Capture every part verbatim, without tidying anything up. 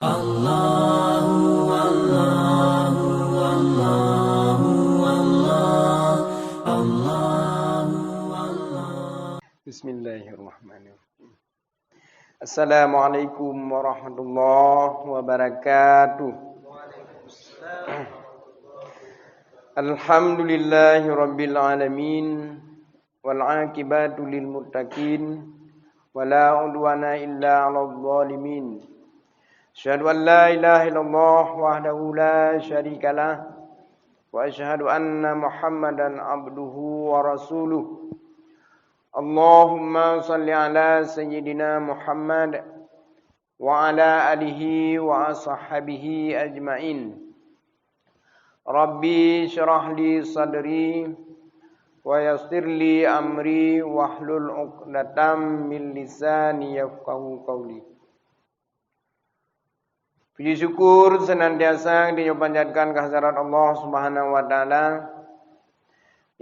Allahu, Allahu, Allahu, Allah, Allahu, Allah. Bismillahirrahmanirrahim. Assalamualaikum warahmatullahi wabarakatuh. Alhamdulillahi rabbil alamin. Wal aqibatu lil muttaqin. Wa la udwana illa 'alal zalimin. Asyhadu an la ilaha illallah wahdahu la syarikalah. Wa asyhadu anna Muhammadan abduhu wa rasuluh. Allahumma shalli ala sayyidina Muhammad wa ala alihi wa ashabihi ajmain. Rabbi shrah li sadri wa yassir li amri wahlul 'uqdatam min lisani yafqahu qawli. Puji syukur senantiasa geutanyoe panjatkan keu hadarat Allah Subhanahu wa Taala,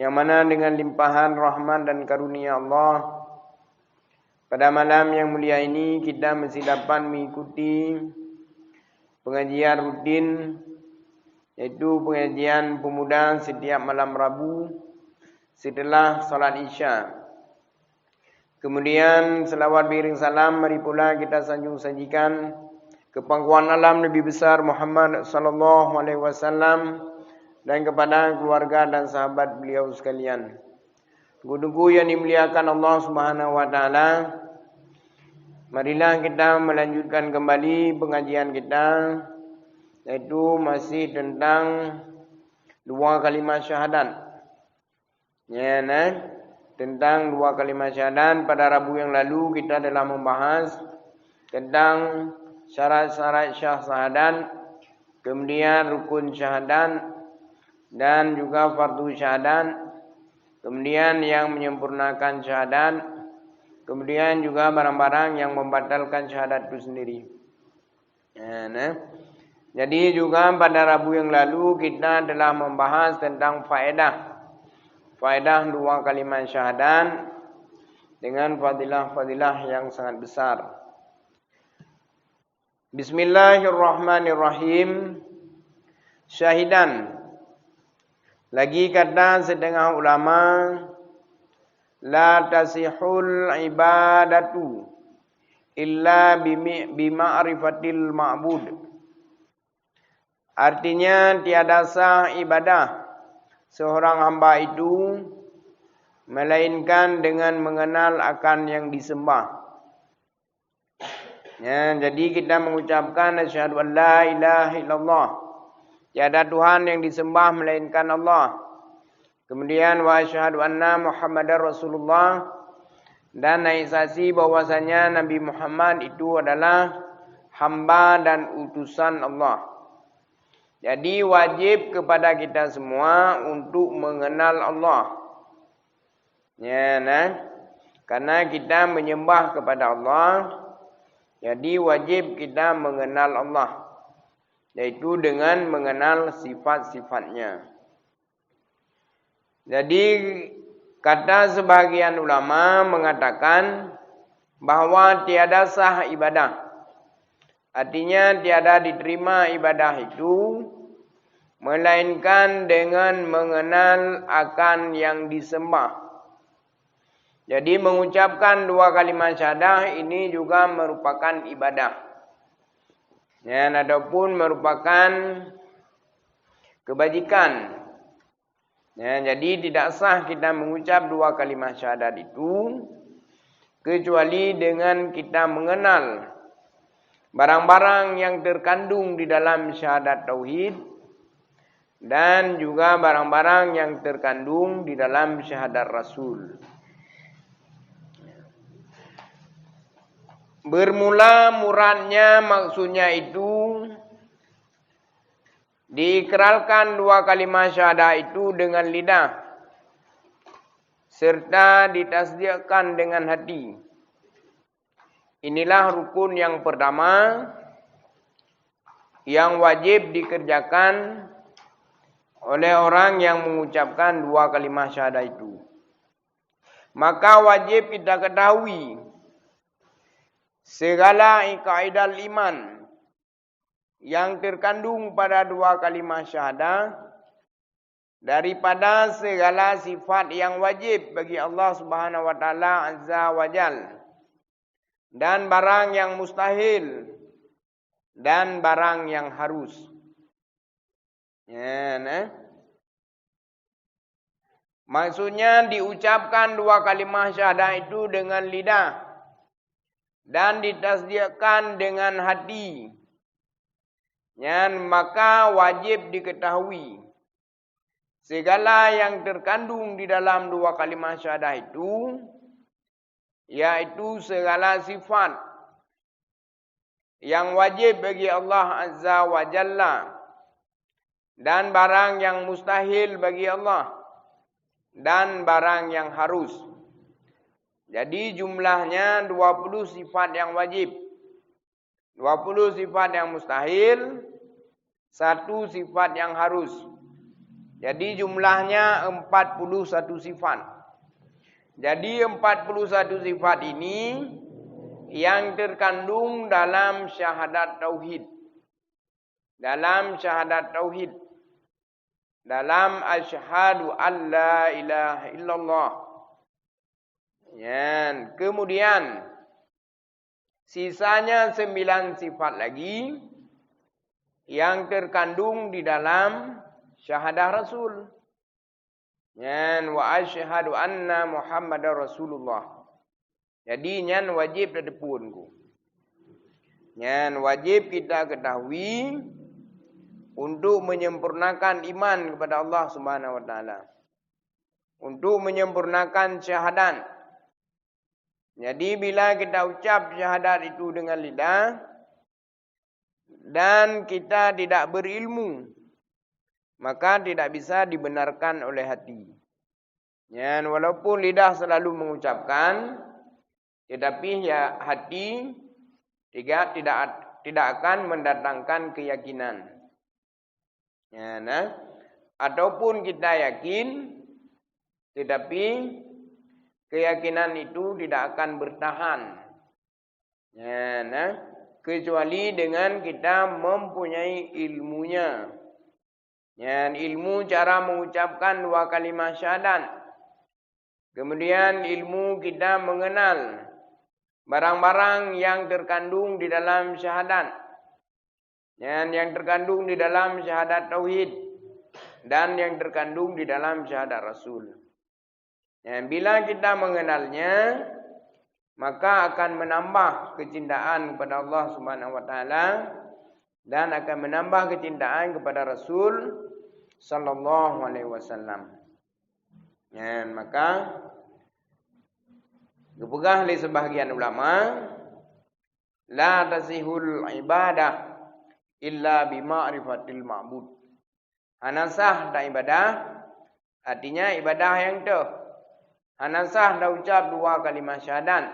nyang mana dengan limpahan rahmat dan karunia Allah, pada malam yang mulia ini kita masih dapat mengikuti pengajian rutin, yaitu pengajian pemuda setiap malam Rabu setelah salat Isya. Kemudian, selawat beriring salam mari pula kita sanjung sajikan keu pangkuan alam Nabi besar Muhammad sallallahu alaihi wasallam dan kepada keluarga dan sahabat beliau sekalian. Teungku-teungku yang dimuliakan Allah Subhanahu wa Taala, marilah kita melanjutkan kembali pengajian kita, yaitu masih tentang dua kalimat syahadat. Ya, nah, tentang dua kalimat syahadat, pada Rabu yang lalu kita telah membahas tentang syarat-syarat sah syahadat, kemudian rukun syahadat, dan juga fardu syahadat, kemudian yang menyempurnakan syahadat, kemudian juga barang-barang yang membatalkan syahadat itu sendiri. Ya, nah. Jadi juga pada Rabu yang lalu kita telah membahas tentang faedah, faedah dua kalimat syahadat dengan fadilah-fadilah yang sangat besar. Bismillahirrahmanirrahim. Syahidan. Lagi kata setengah ulama, la tasihul ibadatu illa bimi-, bima'rifatil ma'bud. Artinya, tiada sah ibadah seorang hamba itu melainkan dengan mengenal akan yang disembah. Ya, jadi kita mengucapkan, "Asyhadu an la ilaha illallah." Tiada Tuhan yang disembah melainkan Allah. Kemudian, "Wa asyhadu anna Muhammadar Rasulullah." Dan naik saksi bahwasanya Nabi Muhammad itu adalah hamba dan utusan Allah. Jadi, wajib kepada kita semua untuk mengenal Allah. Ya, nah. Karena kita menyembah kepada Allah, jadi wajib kita mengenal Allah, yaitu dengan mengenal sifat-sifatnya. Jadi, kata sebahagian ulama mengatakan bahwa tiada sah ibadah. Artinya, tiada diterima ibadah itu, melainkan dengan mengenal akan yang disembah. Jadi, mengucapkan dua kalimat syahadah ini juga merupakan ibadah. Ya, ataupun merupakan kebajikan. Ya, jadi tidak sah kita mengucap dua kalimat syahadat itu, kecuali dengan kita mengenal barang-barang yang terkandung di dalam syahadat tauhid dan juga barang-barang yang terkandung di dalam syahadat Rasul. Bermula muradnya, maksudnya itu, diikrarkan dua kalimat syahadah itu dengan lidah, serta ditasdikkan dengan hati. Inilah rukun yang pertama yang wajib dikerjakan oleh orang yang mengucapkan dua kalimat syahadah itu. Maka wajib kita ketahui segala kaidah iman yang terkandung pada dua kalimah syahadah daripada segala sifat yang wajib bagi Allah Subhanahu wa Taala Azza wa Jal, dan barang yang mustahil, dan barang yang harus. Ya, nah. Maksudnya diucapkan dua kalimah syahadah itu dengan lidah dan ditasdikkan dengan hati. Nyan maka wajib diketahui segala yang terkandung di dalam dua kalimah syahadah itu, yaitu segala sifat yang wajib bagi Allah Azza wa Jalla, dan barang yang mustahil bagi Allah, dan barang yang harus. Jadi jumlahnya dua puluh sifat yang wajib, dua puluh sifat yang mustahil, satu sifat yang harus. Jadi jumlahnya empat puluh satu sifat. Jadi empat puluh satu sifat ini yang terkandung dalam syahadat tauhid. Dalam syahadat tauhid. Dalam asyhadu an la ilaha illallah. Nyan, kemudian sisanya sembilan sifat lagi yang terkandung di dalam syahadah Rasul. Nyan, wa asyhadu anna Muhammadar Rasulullah. Jadi nyan wajib tateupeue ku. Nyan wajib kita ketahui untuk menyempurnakan iman kepada Allah Subhanahu wa Taala. Untuk menyempurnakan syahadat. Jadi bila kita ucap syahadat itu dengan lidah dan kita tidak berilmu, maka tidak bisa dibenarkan oleh hati. Nyan walaupun lidah selalu mengucapkan, tetapi ya hati tidak tidak tidak akan mendatangkan keyakinan. Ya, nah. Ataupun kita yakin, tetapi keyakinan itu tidak akan bertahan. Ya, nah. Kecuali dengan kita mempunyai ilmunya. Ya, ilmu cara mengucapkan dua kalimah syahadat. Kemudian ilmu kita mengenal barang-barang yang terkandung di dalam syahadat. Dan yang terkandung di dalam syahadat tauhid dan yang terkandung di dalam syahadat Rasul. Dan bila kita mengenalnya, maka akan menambah kecintaan kepada Allah Subhanahu wa Taala dan akan menambah kecintaan kepada Rasul sallallahu alaihi wasallam. Dan maka geupeugah lé sebahagian ulama, la tasihul ibadah illa bi ma'rifatil ma'bud. Hana sah ta ibadah, artinya ibadah nyang toh. Hana sah ta ucap dua kalimah syahadat.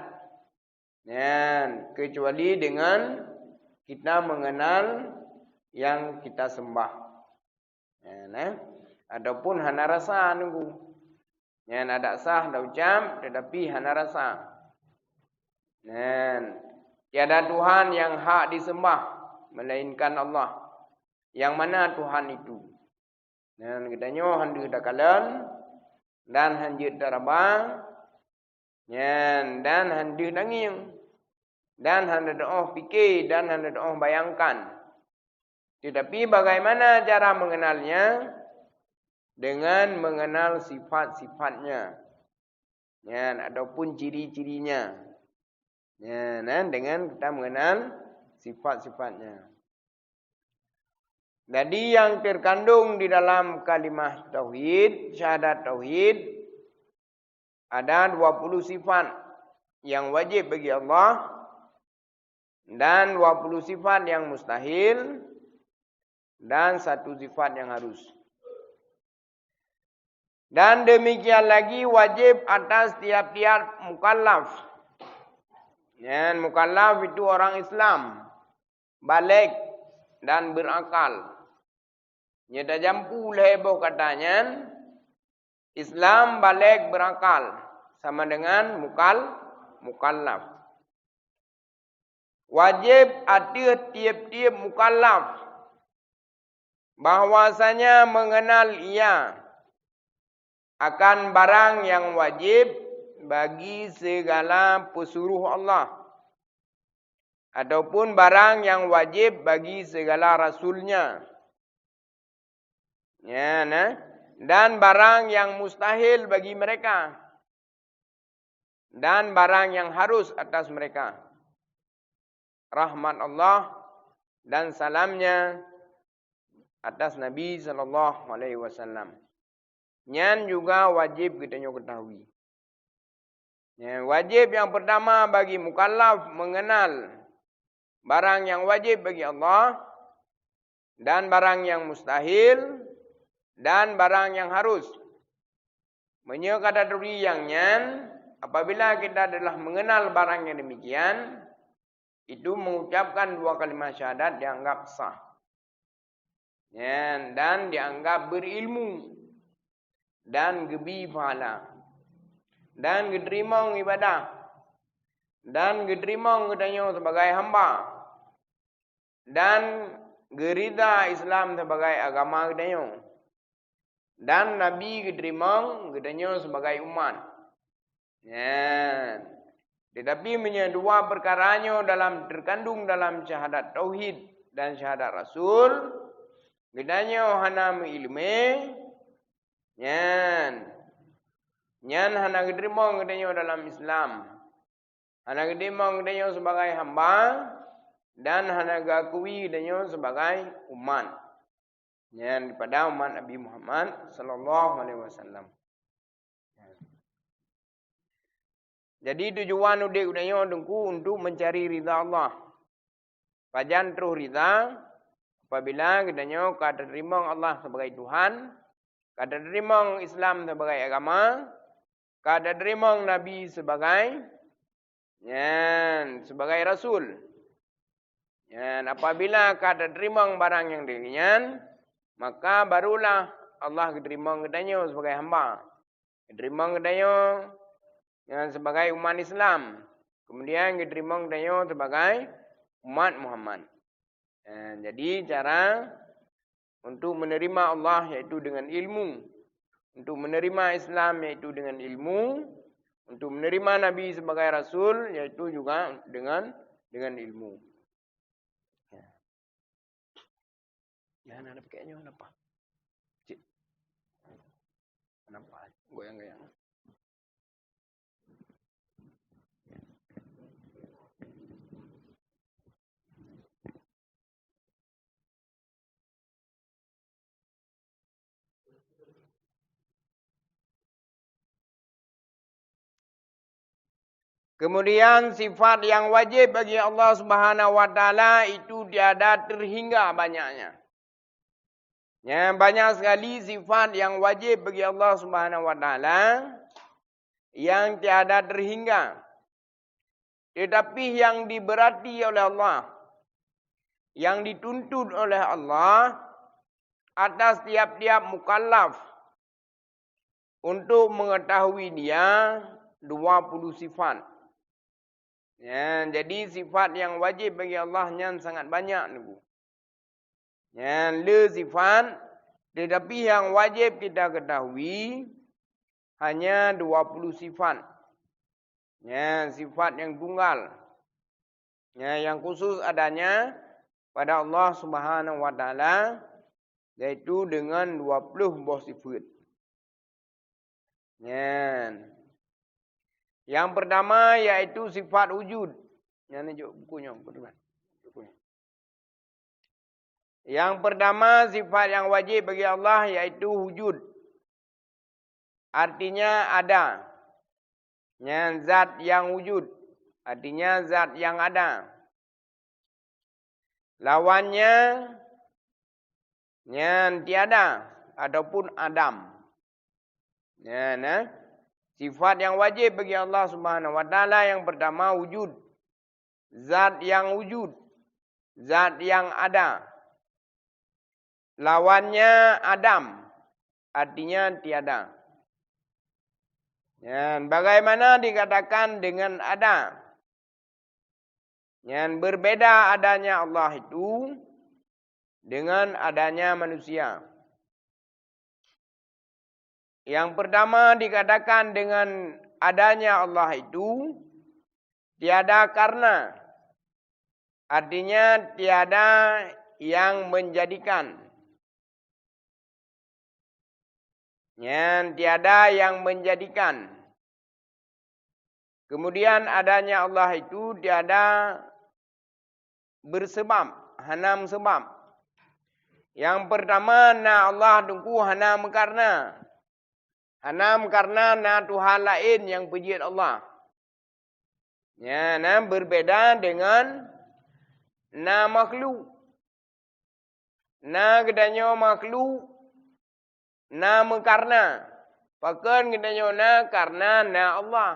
Nyan, kecuali dengan kita mengenal yang kita sembah. Nyan, eh. Ataupun hana rasa nunggu. Nyan adak sah ta ucap, tetapi hana rasa. Nyan, tiada Tuhan yang hak disembah melainkan Allah. Yang mana Tuhan itu? Nyan geutanyoe han deuh takalon dan han jeuet taraba, nyan dan han deuh tangieng, dan han deuh pike dan han deuh bayangkan. Tetapi bagaimana cara mengenalnya? Dengan mengenal sifat-sifatnya. Nyan, ataupun ciri-cirinya. Nyan, eh, dengan kita mengenal sifat-sifatnya. Jadi yang terkandung di dalam kalimah tauhid, syahadat tauhid, ada dua puluh sifat yang wajib bagi Allah dan dua puluh sifat yang mustahil dan satu sifat yang harus. Dan demikian lagi wajib atas tiap-tiap mukallaf. Nyan mukallaf itu orang Islam, baligh dan berakal. Nyan tajampu lhée boh kata nyan, Islam, baligh, berakal sama dengan mukal-, mukallaf. Wajéb ateueh tieb-tieb mukallaf bahwasanya mengenal ia akan barang yang wajib bagi segala pesuruh Allah, ataupun barang yang wajib bagi segala rasul-Nya. Ya, nah. Dan barang yang mustahil bagi mereka, dan barang yang harus atas mereka. Rahmat Allah dan salam-Nya atas Nabi sallallahu alaihi wasallam. Nyan juga wajib geutanyoe ketahui. Ya, wajib yang pertama bagi mukallaf mengenal barang yang wajib bagi Allah, dan barang yang mustahil, dan barang yang harus. Meunyoe ka taturi nyang nyan, apabila kita telah mengenal barang yang demikian, itu mengucapkan dua kalimat syahadat dianggap sah. Nyan, dan dianggap berilmu, dan geubi pahala, dan geuteurimong ibadah, dan geuteurimong geutanyoe sebagai hamba, dan geurida Islam sebagai agama geutanyoe, dan Nabi geuteurimong geutanyoe sebagai umat. Nyan. Tetapi meunyoe dua peukara nyoe dalam, teukandung dalam syahadat tauhid dan syahadat rasul, geutanyoe hana meuileumé, nyan, nyan hana geuteurimong geutanyoe dalam Islam. Hana geuteurimong geutanyoe sebagai hamba, dan hana geuakui geutanyoe sebagai umat. Nyan daripada umat Nabi Muhammad sallallahu alaihi wasallam. Jadi, tujuan udeb geutanyoe Teungku untuk mencari ridha Allah. Pajan troh ridha? Apabila geutanyoe ka tateurimong Allah sebagai Tuhan, ka tateurimong Islam sebagai agama, ka tateurimong Nabi sebagai, nyan, sebagai rasul. Nyan, apabila ka tateurimong barang nyang demikian, maka barulah Allah geuteurimong geutanyoe sebagai hamba. Geuteurimong geutanyoe, nyan, sebagai umat Islam. Kemudian geuteurimong geutanyoe sebagai umat Muhammad. Eh, jadi cara untuk menerima Allah yaitu dengan ilmu. Untuk menerima Islam yaitu dengan ilmu. Untuk menerima Nabi sebagai rasul yaitu juga dengan, dengan ilmu. Ya. Jangan ada pakaiannya, kenapa? Cik. Kenapa? Goyang-goyang. Kemudian, sifat yang wajib bagi Allah Subhanahu wa Taala itu tiada terhingga banyaknya. Ya, banyak sekali sifat yang wajib bagi Allah Subhanahu wa Taala yang tiada terhingga. Tetapi yang diberati oleh Allah, yang dituntut oleh Allah atas tiap-tiap mukallaf untuk mengetahui Dia, dua puluh sifat. Ya, jadi sifat yang wajib bagi Allah nyan sangat banyak, Teungku. Nyan le sifat, tetapi yang wajib kita ketahui hanya dua puluh sifat. Nyan sifat yang tunggal. Nyan yang khusus adanya pada Allah Subhanahu wa Taala, yaitu dengan dua puluh boh sifat. Nyan. Yang pertama yaitu sifat wujud. Nyan ni jok buku nyoe, buku nyoe. Buku nyoe. Yang pertama, sifat yang wajib bagi Allah yaitu wujud. Artinya ada. Nyan zat yang wujud. Artinya zat yang ada. Lawannya, nyan tiada ataupun adam. Nyan, eh. Sifat yang wajib bagi Allah Subhanahu wa Taala yang pertama wujud. Zat yang wujud. Zat yang ada. Lawannya adam. Artinya tiada. Nyan, bagaimana dikatakan dengan ada? Nyan berbeda adanya Allah itu dengan adanya manusia. Yang pertama dikatakan dengan adanya Allah itu tiada karena, artinya tiada yang menjadikan. Nyan tiada yang menjadikan. Kemudian adanya Allah itu tiada bersebab, hana meusebab. Yang pertama, na Allah Teungku hana meukarna. Hana meukarna na Tuhan laén nyang peujeuet Allah. Nyan na berbeda dengan na makhluk. Na geutanyoe makhluk, na meukarna. Pakon geutanyoe na? Karna na Allah.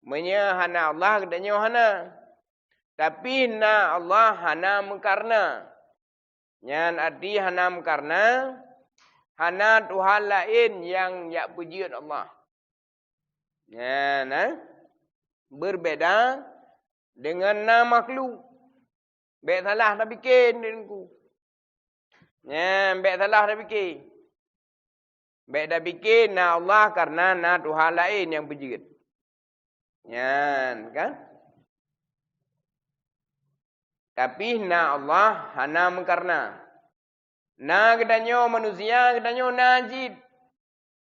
Meunyoe hana Allah, geutanyoe hana. Tapi na Allah hana meukarna. Nyan arti hana meukarna, hana Tuhan laén nyang jak peujeuet Allah. Nyan, eh, berbeda dengan na makhluk. Bék salah tapike, Teungku. Nyan, bék salah tapike. Bék tapike na Allah karena na Tuhan laén nyang peujeuet. Nyan, kan? Tapi na Allah hana meukarna. Na geutanyoe manusia, geutanyoe na cit.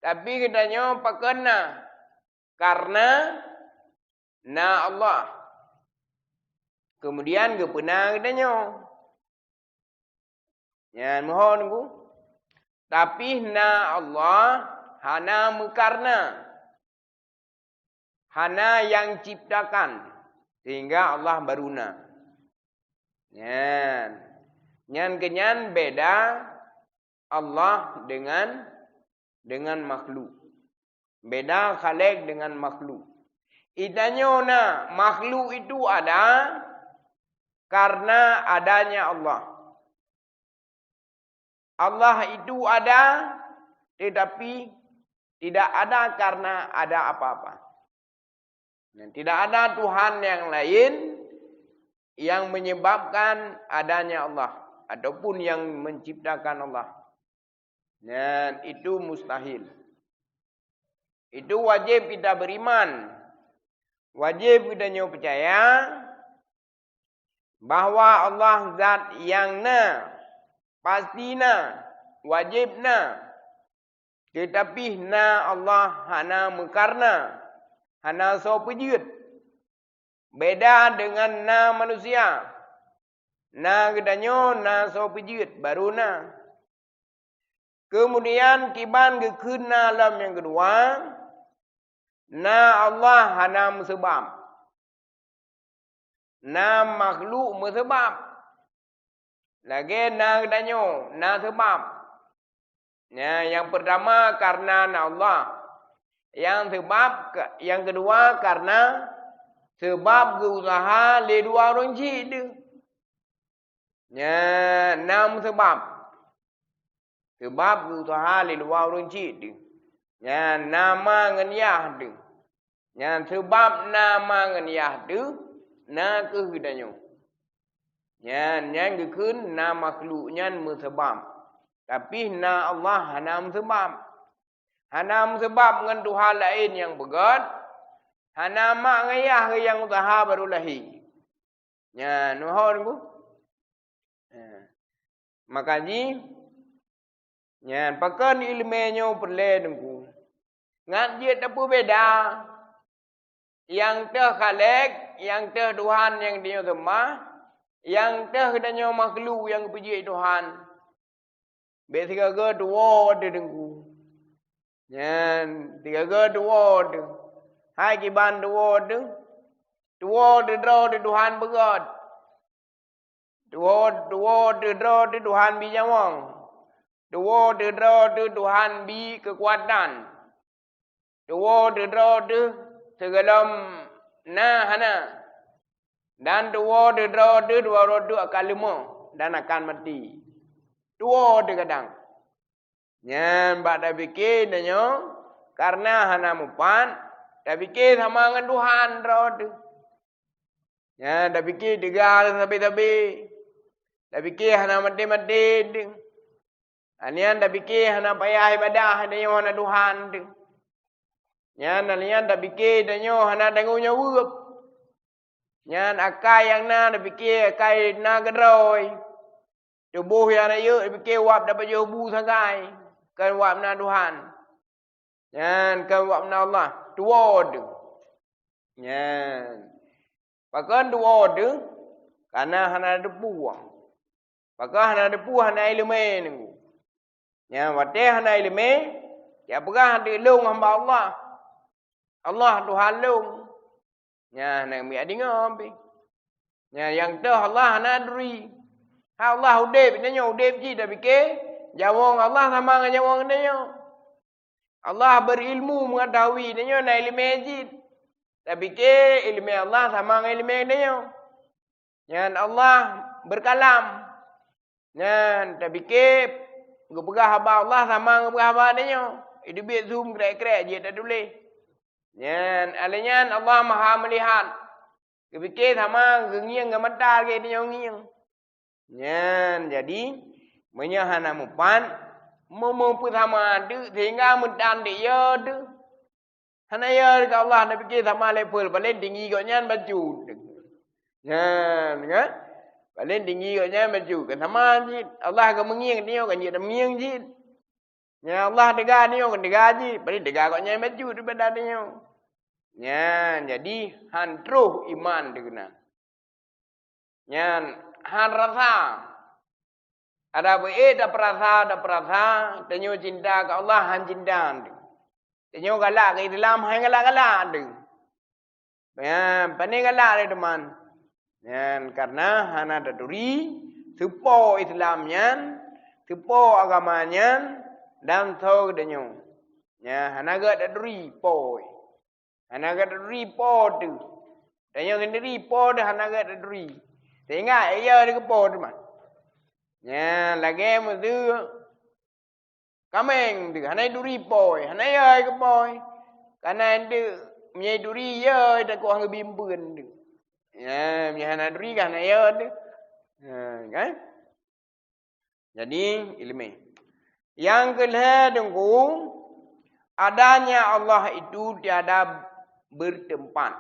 Tapi geutanyoe pakon na? Karena na Allah. Kemudian geupeuna geutanyoe. Nyan mohon ku. Tapi na Allah hana meukarna. Hana nyang ciptakan, sehingga Allah baru na. Nyan. Nyan keunyan beda Allah dengan, dengan makhluk. Beda Khalik dengan makhluk. Geutanyoe na, makhluk itu ada karena adanya Allah. Allah itu ada, tetapi tidak ada karena ada apa-apa. Dan tidak ada Tuhan yang lain yang menyebabkan adanya Allah ataupun yang menciptakan Allah. Dan itu mustahil. Itu wajib kita beriman. Wajib geutanyoe peucaya bahwa Allah zat nyang na, pasti na, wajib na. Teutapi na Allah hana meukarna, hana soe peujeuet. Beda dengan na manusia. Na geutanyoe na soe peujeuet, baru na. Keumudian kiban geukheun na lom nyang keudua, na Allah hana meuseubab. Na makhluk meuseubab. Lagée na geutanyoe na seubab. Nyan, nyang peurtama karna na Allah. Nyang seubab, nyang keudua karna seubab geuuseuha lé dua ureuëng chik deuh. Nyan, na meuseubab. Seubab geuuseuha lé dua ureuëng chik deuh. Nyan, na ma ngon yah deuh. Nyan seubab na ma ngon yah deuh, na kheueh geutanyoe. Nyan, nyan geukheun na makhluk nyan meuseubab. Tapi na Allah hana meuseubab. Hana meuseubab ngon tuha laén nyang beugét, hana ma ngon yah nyang useuha barô lahé. Nyan, neuhon ku. Nyan. Maka jih, nyan, pakon iéleumé nyoe peureulée Teungku. Ngat jeuet tapeubeda. Nyang teuh Khalik, nyang teuh Tuhan nyang tanyoe seumah, nyang teuh geutanyoe makhluk nyang geupeujeuet Tuhan. Bék sigoe-goe tuwoe teuh Teungku. Nyan, sigoe-goe tuwoe teuh. Hai kiban tuwoe teuh. Tuwoe teuh droe teuh Tuhan beugét. Tuwoe, tuwoe teuh droe teuh Tuhan bi nyawöng. Tuwoe teuh droe teuh Tuhan bi keukuatan. Tuwoe teuh droe teuh sigohlom na hana. Dan tuwoe teuh droe teuh dua droe teuh akan leumoh dan akan maté. Tuwoe teuh kadang. Nyan bak tapike tanyoe, kareuna hana mupat, tapike sama ngon Tuhan droe teuh. Nyan tapike teuga sabe-sabe. Tapike hana maté-maté teuh. Nyan tapike hana payah ibadah, tanyoe hana Tuhan teuh. Nyan, nyan tapike tanyoe hana tanggong jaweueb. Nyan akai nyang na tapike akai na keudroe. Tuboh nyang rayeuk tapike wab dapat jeubu sagai, kon wab na Tuhan. Nyan kon wab na Allah, tuwoe teuh. Nyan. Pakon tuwoe teuh? Karena hana teupeue. Pakon hana teupeue, hana iéleumé nunggu. Nyan watée hana iéleumé, jak peugah di lôn hamba Allah. Allah Tuhan lôn. Nyan hana miet deungoe pih. Nyan nyang teuh Allah hana turi. Hai Allah udeb, tanyoe udeb cit tapike, nyawöng Allah sama ngon nyawöng tanyoe. Allah beurilmu meungeutahui, tanyoe na iéleumé cit. Tapike iéleumé Allah sama ngon iéleumé tanyoe. Nyan Allah beurkalam. Nyan tapike geupeugah haba Allah sama geupeugah haba tanyoe. Iteubiet sum krek-krek jeuet tatuléh. Nyan, alèh nyan Allah maha meulihat. Geupike sama geungieng ngon mata lagée tanyoe ngieng. Nyan, jadi, meunyoe hana mupat, meu-, meupeusama teuk sehingga meutan teuk yo teuk. Hana yo keu Allah, tapike sama level, paléng tinggi gobnyan bacut. Nyan, kan? Paléng tinggi gobnyan bacut. Kan sama cit. Allah ka meungieng, tanyoe kan jeuet tameungieng cit. Nyan Allah teuga, tanyoe kan teuga cit. Paléng teuga gobnyan bacut daripada tanyoe. Nyan, jadi han troh iman teuh keunan. Nyan han rasa. Ada beu-ék tapeurasa, tapeurasa, tanyoe cinta keu Allah, han cinta teuh. Tanyoe galak keu Islam, han galak-galak teuh. Nyan, pane galak lé teuma. Nyan, karena hana taturi, seupo Islam nyan, seupo agama nyan, dan soe geutanyoe. Nyan, hana gét taturi, po. Hana gét taturi po teuh. Tanyoe sendiri po teuh hana gét taturi. Sehingga iya dikeue po teuma. Nyan lagée meuseu kaméng teuh, hana ituri po, hana iya keu po. Kana teuh meunyoe ituri iya takot han geubimbeuen teuh. Nyan, meunyoe hana turi kan hana iya teuh. Nyan, kan? Jadi, iéleumé. Nyang keulhée teungku, adanya Allah itu tiada bertempat.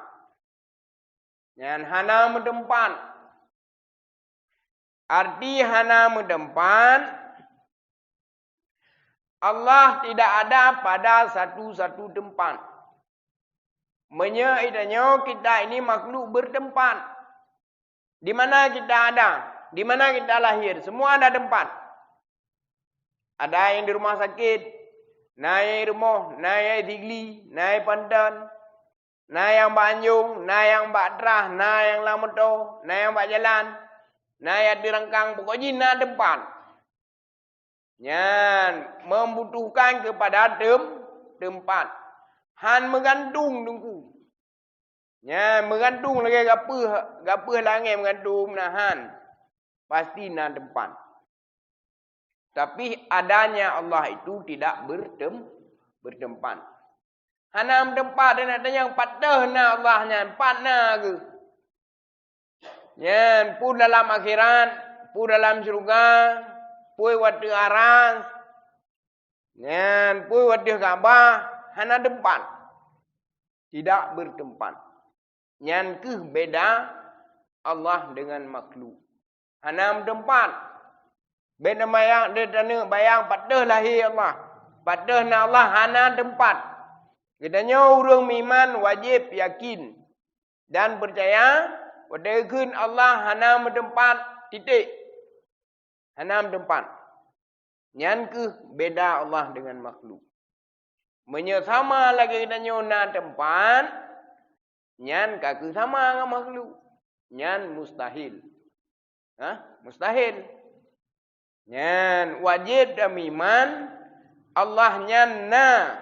Nyan hana meuteumpat. Arti hana meuteumpat, Allah tidak ada pada satu-satu tempat. Meunyoe geutanyoe kita ini makhluk bertempat. Di mana kita ada? Di mana kita lahir? Semua ada tempat. Ada yang di rumah sakit, na nyang di rumoh, na nyang di Sigli, na nyang di Panton, na nyang bak anjong, na nyang bak trah, na nyang lam moto, na nyang bak jalan, na nyang di rangkang, pokok jih na tempat. Nyan membutuhkan kepada tem-, tempat. Han meugantung teungku. Nyan meugantung lagée gapeuh, gapeuh langét meugantung meunahan. Pasti na tempat. Tapi adanya Allah itu tidak bertem-, bertempat. Hana meuteumpat, dan nyang pat teuh na Allah nyan, pat na geuh. Nyan, peue dalam akhirat, peue dalam syeuruga, peue watée aras, nyan, peue watée Ka'bah, hana teumpat. Tidak bertempat. Nyan keuh beda Allah dengan makhluk. Hana meuteumpat. Bék na bayang, bék taneuk bayang pat teuh lahé Allah. Pat teuh na Allah hana teumpat. Geutanyoe ureuëng meuiman wajéb yakin dan peucaya watée geukheun Allah hana meuteumpat, titek. Hana meuteumpat. Nyan keuh beda Allah dengan makhluk. Meunyoe sama lagée geutanyoe na teumpat, nyan ka kheueh sama ngon makhluk. Nyan mustahil. Hah? Mustahil. Nyan wajéb tameuiman Allah nyan na,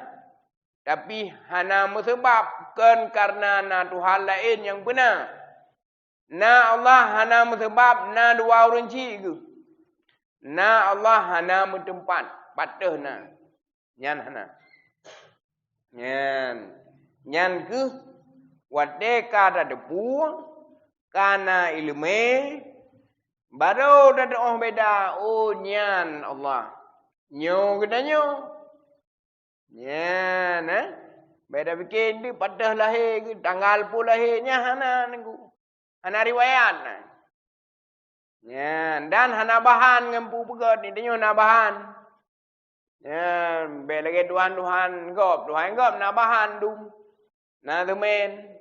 tapi hana meuseubab, kon kareuna na Tuhan laén nyang beuna. Na Allah hana meuseubab na dua ureuëng chik geuh. Na Allah hana meuteumpat, pat teuh na. Nyan hana. Nyan, nyan keuh watée ka tateupeue ka na iéleumé, barô tatu'oh beda, oh, nyan Allah. Nyoe geutanyoe. Nyan, eh. Beda bikin di patah lahé, tanggal pun lahé, nyan hana nunggu. Hana riwayat. Nyan, dan hana bahan ngon peue-peue, di tanyoe na bahan. Nyan, bèk lagèe tuhan-tuhan gob. Tuhan gob na bahan dum. Na seumén.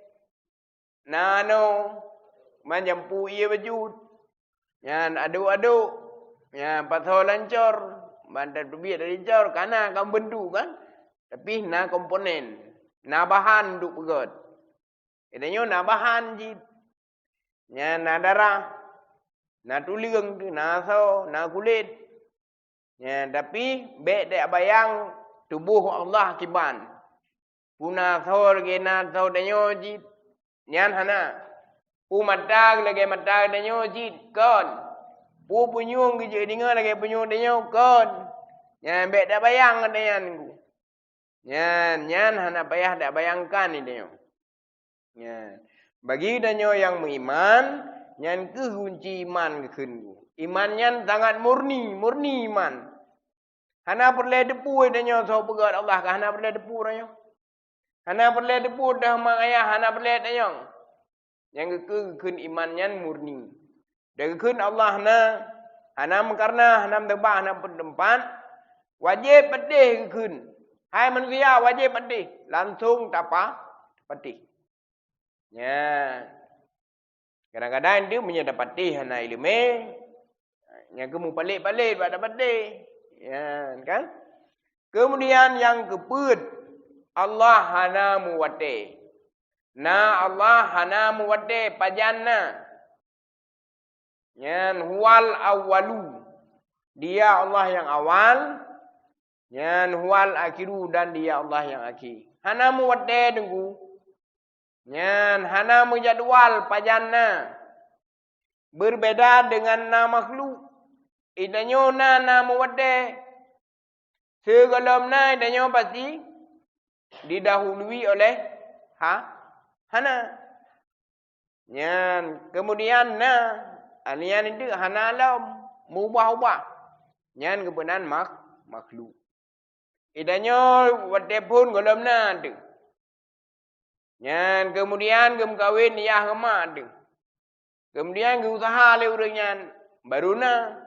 Na anoe, ban jampu ie bacut. Nyan aduk-aduk. Nyan pasoe lam cor. Ban tateubiet dari cor, ka na kan beuntuk kan. Tapi na komponen. Na bahan duek peugöt. Geutanyoe na bahan jih. Nyan na darah, na tuleueng, na asoe, na kulét. Nyan, tapi bèk tabayang tuboh Allah kiban. Peue na asoe lagèe na asoe tanyoe cit, nyan hana. Peue mata lagèe mata tanyoe cit, kon. Peue punyueng geujeuet deungoe lagèe punyueng tanyoe, kon. Nyan bèk tabayang ngon nyan. Nyan, nyan hana payah tabayangkan di tanyoe. Nyan. Bagi tanyoe nyang meuiman, nyan kheueh gunci iman geukheun. Iman nyan sangat murni, murni iman. Hana peureulèe teupeu tanyoe soe peugöt Allah ka, hana peureulèe teupeu tanyoe. Hana peureulèe teupeu teuh ma ayah, hana peureulèe tanyoe. Nyang geukheun, geukheun iman nyan murni. Dan geukheun Allah na, hana meukarna, hana meuteubah, hana meuteumpat, wajéb patéh geukheun. Hai manusia, wajéb patéh. Langsong tapa-, tapatéh. Nyan. Kadang-kadang tu meunyoe tapatéh hana iéleumé, nyan keuh mupalét-palét bak tapatéh. Nyan kan? Keumudian nyang keupeuet, Allah hana muwatèe. Na Allah hana muwatèe, pajan na. Nyan huwal awwalu. Dia Allah nyang awal. Nyan huwal akhiru, dan Dia Allah nyang akhé. Hana muwatèe teungku. Nyan hana meujadwal pajan na. Beubeda deungon na makhluk. Di tanyoe na, na muwatèe. Sigohlom na di tanyoe pasti didahului oleh ha-, hana. Nyan, keumudian na, nyan itu hana lom, meubah-ubah. Nyan geupeunan mak-, makhluk. Di tanyoe watèe phôn gohlom na teuh. Nyan keumudian geumeukawen yah ngon mak teuh. Keumudian geuuseuha lé ureueng nyan, baru na.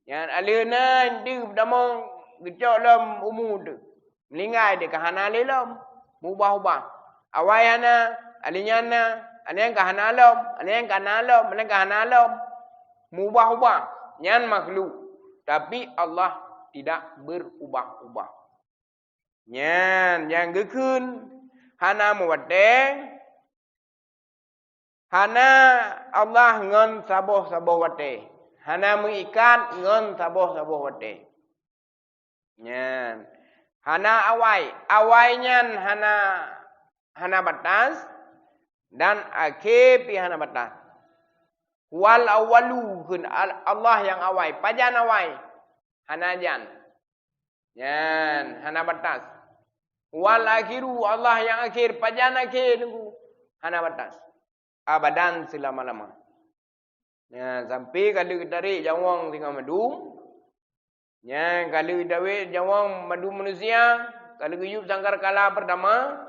Nyan alheuh na teuh tamong geucok lom umu teuh. Meuninggai teuh ka hana lé lom. Meubah-ubah. Awai hana, alheuh nyan na, alheuh nyan ka hana lom, alheuh nyan ka na lom, alheuh nyan ka hana lom. Meubah-ubah. Nyan makhluk. Tapi Allah tidak berubah-ubah. Nyan nyang geukheun hana meuwatèe, hana Allah ngon saboh-saboh watèe, hana meuikat ngon saboh-saboh watèe. Nyan, hana awai, awai nyan hana, hana batas, dan akhé pih hana batas. Wal awwalu kheun Al-, Allah nyang awai, pajan awai? Hana jan. Nyan, hana batas. Wal akhiru, Allah nyang akhé, pajan akhé teungku? Hana batas. Abadan, seulama-lama. Nyan, sampai ka lheueh geutarek nyawöng singoh mandum. Nyan, ka lheueh geutarek nyawöng mandum manusia, ka lheueh geuyub sangkakala peurtama,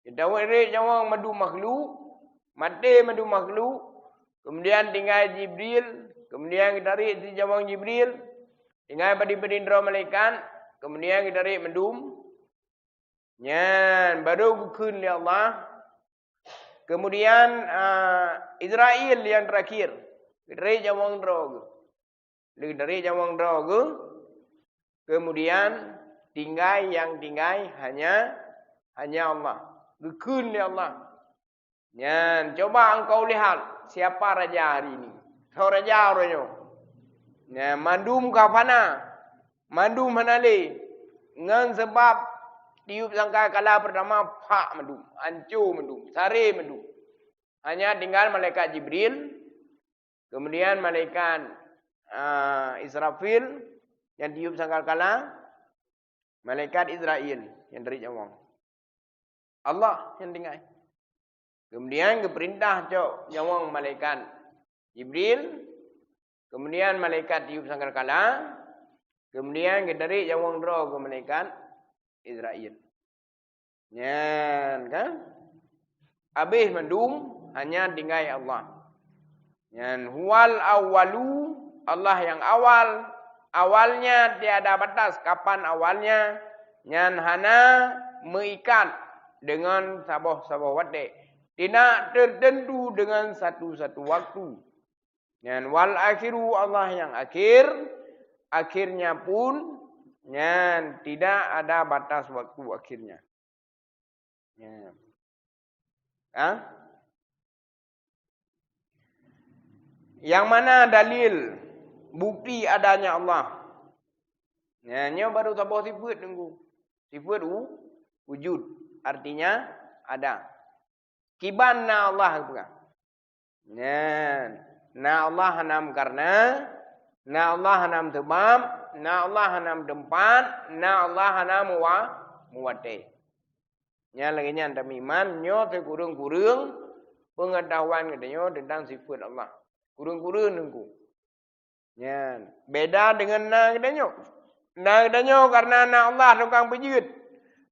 geutarek nyawöng mandum makhluk, maté mandum makhluk, keumudian tinggai Jibril, keumudian geutarek si nyawöng Jibril, tinggai padum-padum droe malaikat, keumudian geutarek mandum. Nyan, baru geukheun lé Allah. Keumudian, a, Israel nyang teurakhir, geutarek nyawöng droe geuh. Lheueh geutarek nyawöng droe geuh, keumudian tinggai, nyang tinggai hanya, hanya Allah. Geukheun lé Allah. Nyan, coba engkau lihat, siapa raja hari ini? Soe raja uroe nyoe? Nyan, mandum ka fana, mandum hana lé. Ngon sabab tiup sangkakala peurtama, phak mandum, anco mandum, saré mandum. Hanya tinggal malaikat Jibril, keumudian malaikat, a, Israfil nyang tiup sangkakala, malaikat Israel nyang tarek nyawöng. Allah nyang tinggai. Kemudian geupeurintah cok nyawöng malaikat Jibril, kemudian malaikat tiup sangkakala, kemudian geutarek nyawöng droe keu malaikat Israil. Nyan kan? Habéh mandum, hanya tinggai Allah. Nyan, huwal awwalu, Allah nyang awal. Awalnya tiada batas, kapan awalnya, nyan hana meuikat deungon saboh-saboh watée. Tidak tertentu dengan satu-satu waktu. Nyan, wal akhiru, Allah nyang akhir, akhirnya pun, nyan, tidak ada batas waktu akhirnya. Nyan. Ha? Yang mana dalil bukti adanya Allah? Nyan, nyoe baru saboh sifeut, Teungku. Sifeut wu-, wujud, artinya ada. Kiban na Allah geupeugah. Nyan, na Allah hana meukareuna, na Allah hana meuseubab, na Allah hana meuteumpat, na Allah hana meuwa-, meuwatée. Nyan lagée nyan tameuiman, nyoe sikureueng-kureueng peungeutahuan geutanyoe teuntang sifeut Allah. Kureueng-kureueng Teungku. Nyan, beda deungon na geutanyoe. Na geutanyoe kareuna na Allah tukang peujeuet.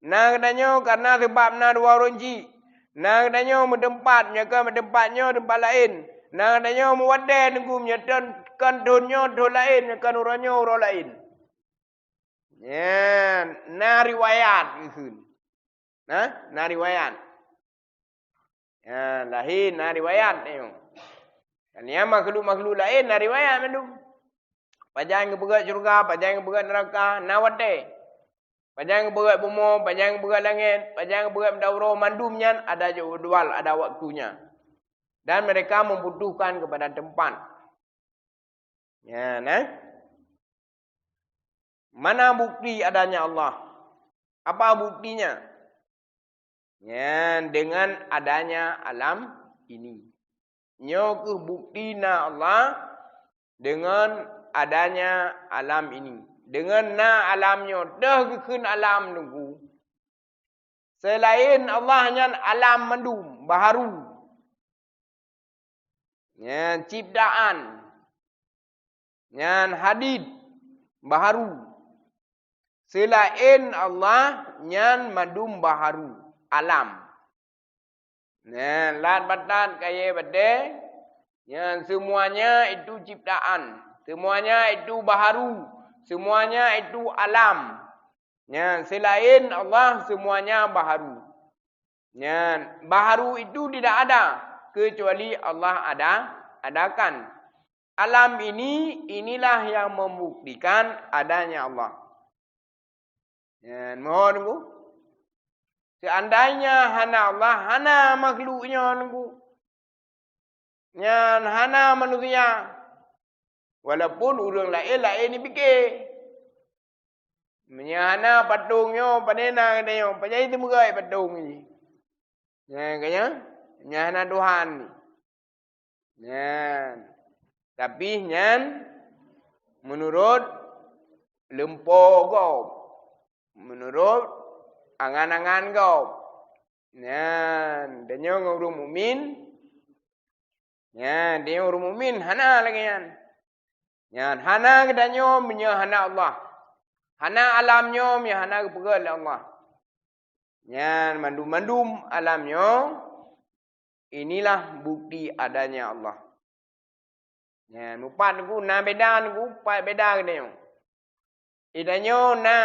Na geutanyoe kareuna seubab na dua ureuëng chik. Na geutanyoe meuteumpat, meunyoe kon meuteumpat nyoe teumpat laén. Na geutanyoe meuwatée Teungku, meunyoe kon thon nyoe thon laén, meunyoe kon uroe nyoe uroe laén. Nyan, na riwayat geukheun. Na, na riwayat. Ya, lahé na riwayat nyoe. Kan nyan makhluk-makhluk laén na riwayat mandum. Pajan geupeugét syeuruga, pajan geupeugét neuraka, na watée. Pajan geupeugét bumoe, pajan geupeugét langét, pajan geupeugét meudaurôh, mandum nyan ada jadwal, ada waktunya. Dan mereka membutuhkan kepada tempat. Nyan, eh? Mana bukti adanya Allah? Apa buktinya? Nyan, dengan adanya alam ini. Nyoe kheueh bukti na Allah dengan adanya alam ini. Dengan na alam nyoe, deuh geukheun alam Teungku. Seulaén Allah nyan alam mandum, baharu. Nyan ciptaan. Nyan hadis, baharu. Seulaén Allah nyan mandum baharu, alam. Nyan lat batat kayée batée, nyan semuanya itu ciptaan. Semuanya itu baharu. Semuanya itu alam. Nyan, seulaén Allah semuanya baharu. Nyan, baharu itu tidak ada kecuali Allah ada, adakan. Alam ini, inilah yang membuktikan adanya Allah. Nyan, mohon Teungku. Seandainya hana Allah, hana makhluk nyoe Teungku. Nyan hana manusia. Walaupun ureuëng laén-laén jipike. Meunyoe hana patong nyoe, pane na geutanyoe, pajan teumeugai patong jih. Nyan ka nyan, nyan hana Tuhan. Nyan. Tapi nyan meunurot lumpo gob. Meunurot angan-angan gob. Nyan, tanyoe ngon ureuëng mukmin. Nyan, tanyoe ureuëng mukmin hana lagée nyan. Nyan, hana geutanyoe meunyoe hana Allah. Hana alam nyoe meunyoe hana geupeugét lé Allah. Nyan, mandum-mandum alam nyoe, inilah bukti adanya Allah. Nyan, mupat Teungku, na beda Teungku, pat beda geutanyoe. Geutanyoe na,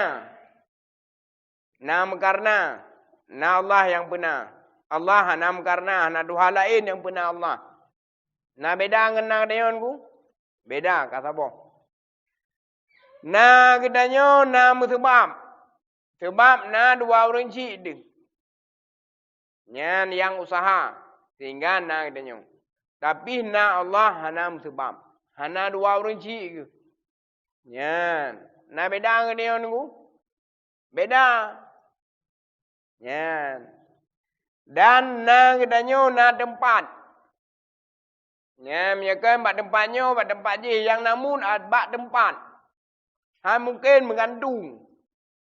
na meukareuna, na Allah nyang peuna. Allah hana meukareuna, hana tuha laén nyang peuna Allah. Na beda ngon na geutanyoe Teungku? Beda, ka saboh. Na geutanyoe na meuseubab. Seubab na dua ureuëng chik deuh. Nyan nyang usaha, sehingga na geutanyoe. Tapi na Allah hana meuseubab. Hana dua ureuëng chik geuh. Nyan. Na beda ngon geutanyoe Teungku? Beda. Nyan. Dan na geutanyoe na teumpat. Nyan, meunyoe kon bak teumpat nyoe, bak teumpat jih, nyang na muet bak teumpat. Hana mungken meugantung.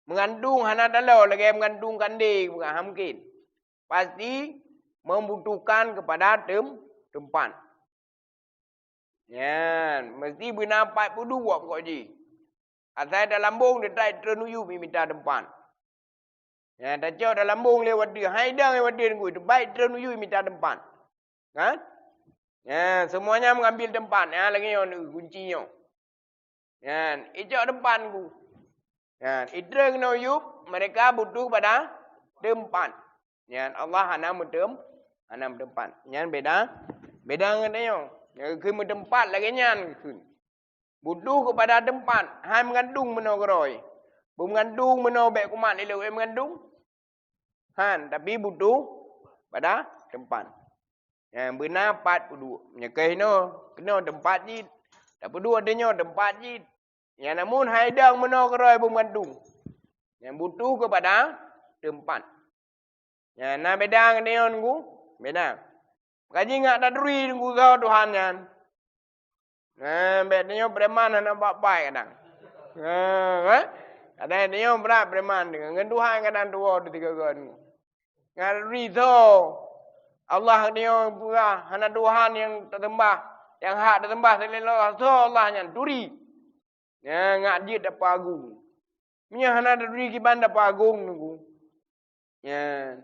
Meugantung hana taloe lagée meugantung kandé, bukan, hana mungken. Pasti membutuhkan kepada tem-, tempat. Nyan, mesti beuna pat peuduek pokok jih. Asai talambong, teutai treun u yup mita teumpat. Nyan, tacok talambong lé watèe, hai dang lé watèe nunggu, teubai treun u yup mita teumpat. Kan? Nyan, semuanya mengambil tempat. Nyan, lagèe nyoe kunci nyoe. Nyan, icok teumpat nunggu. Nyan, itreun keunoe u yup, mereka butuh pada teumpat. Nyan, Allah hana meuteum-, hana meuteumpat. Nyan beda, beda ngon tanyoe. Nyan keuh meuteumpat lagèe nyan keuh. Butuh kepada teumpat, hai meugandong meunoe keudroe. Beumeugandong meunoe bèk kumat lé lôn meugandong. Han, tapi butuh pada teumpat. Nyan beuna pat peuduek. Nyan keuh inoe, keunoe teumpat jih. Tapeuduek tanyoe teumpat jih. Nyan namun hai dang meunoe keudroe beumeugandong. Nyan butuh kepada teumpat. Nyan na beda ngon tanyoe nunggu. Beda. Maka jih ngat taturi nunggu soe Tuhan nyan. Nah, bèk tanyoe preman hana baik-baik kadang. Nah, kan? Kadang tanyoe brat preman deungon ngon Tuhan kadang tuwoe di tiga gon. Ngat taturi soe Allah tanyoe peugah hana Tuhan nyang taseumbah, nyang hak taseumbah selain Allah. Soe Allah nyan? Turi. Nyan ngat jeuet tapeuagong. Meunyoe hana taturi kiban tapeuagong nunggu. Nyan.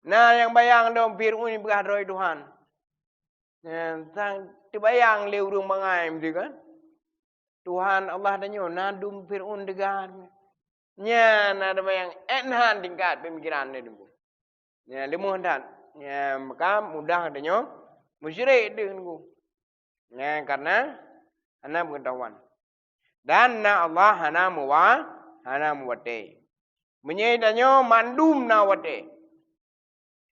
Na nyang bayang dum Fir'aun jipeugah droe Tuhan. Nyan, sang teubayang lé ureueng bangai meusikan. Tuhan Allah tanyoe na dum Fir'aun teuga. Nyan na teubayang, eh, na tingkat pemikiran lé dum. Nyan, leumoh that. Nyan, maka mudah tanyoe musyrik deuh nunggu. Nyan, karena hana peungeutahuan. Dan na Allah hana meuwa-, hana meuwatèe. Meunyoe tanyoe mandum na watèe.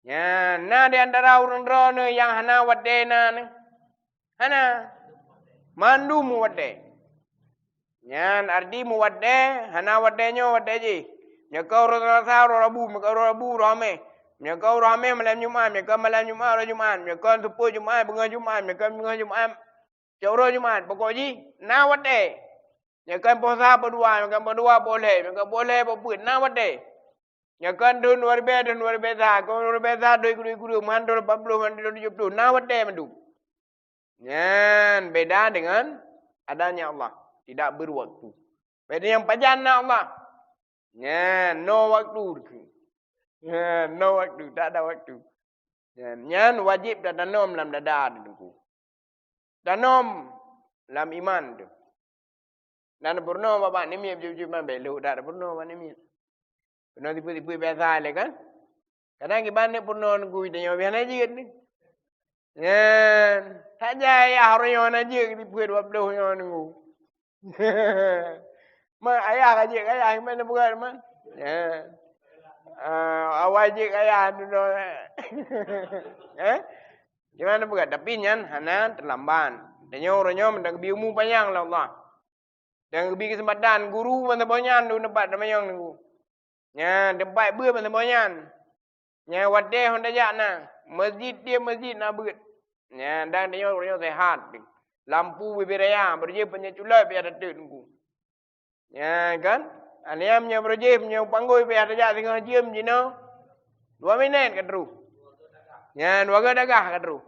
Nyan, na di antara ureueng droeneuh nyang hana watèe na nyoe? Hana. Mandum meuwatèe. Nyan arti meuwatèe, hana watèe nyoe watèe jih. Meunyoe ka uroe Selasa, uroe Rabu, meunyoe ka uroe Rabu, uroe Hamèh. Meunyoe ka uroe Hamèh, malam Jumat, meunyoe ka malam Jumat, uroe Jumat, meunyoe ka seupôt Jumat, beungoh Jumat, meunyoe ka beungoh Jumat, cok uroe Jumat. Pokok jih, na watèe. Meunyoe ka poh sa poh dua, meunyoe ka poh dua poh lhèe, meunyoe ka poh lhèe poh peuet, na watèe. Nyoe kon thôn dua ribèe, thôn dua ribèe sa, kon dua ribèe sa, dua ribèe dua puluh, man thôn lapan ploh, man thôn tujoh ploh, na watèe mandum. Nyan beda dengan adanya Allah, tidak berwaktu. Beda nyang pajan na Allah. Nyan, no waktu. Nyan, no waktu, tak ada waktu. Nyan, nyan wajéb tatanom lam dada Teungku. Tanom lam iman teuh. Dan peurunoe bak namiet, jujur man bèk lheueh that peurunoe bak namiet. Peurunoe tipeue-tipeue biasa lé kan? Kadang kiban ni peurunoe nunggu tanyoe biasa jeuet ni. Nyan, saja ayah uroe nyoe na jeuet tipeue dua ploh nyoe nunggu. Ma ayah ka jeuet keu ayah, gimana peugah man? Ya. Ah, awai jeuet keu ayah dudoe. Eh? Gimana peugah? Tapi nyan hana teulambat. Tanyoe uroe nyoe mantong geubri umu panyang lé Allah. Dan geubri keuseumpatan guru masa boh nyan dum teumpat teumanyong nunggu. Nyan teumpat beuet masa boh nyan. Nyan watèe hon tajak na. Masjid tiep masjid na beuet. Nyan dan tanyoe uroe nyoe sehat. Lampu bubé raya, beureujeue panyang culot payah tateuk Teungku. Nyan kan? Alham nyoe beureujeue nyoe panggôi payah tajak singoh jeuem jinoe. Dua minèt ka troh. Nyan dua gah dagah ka troh.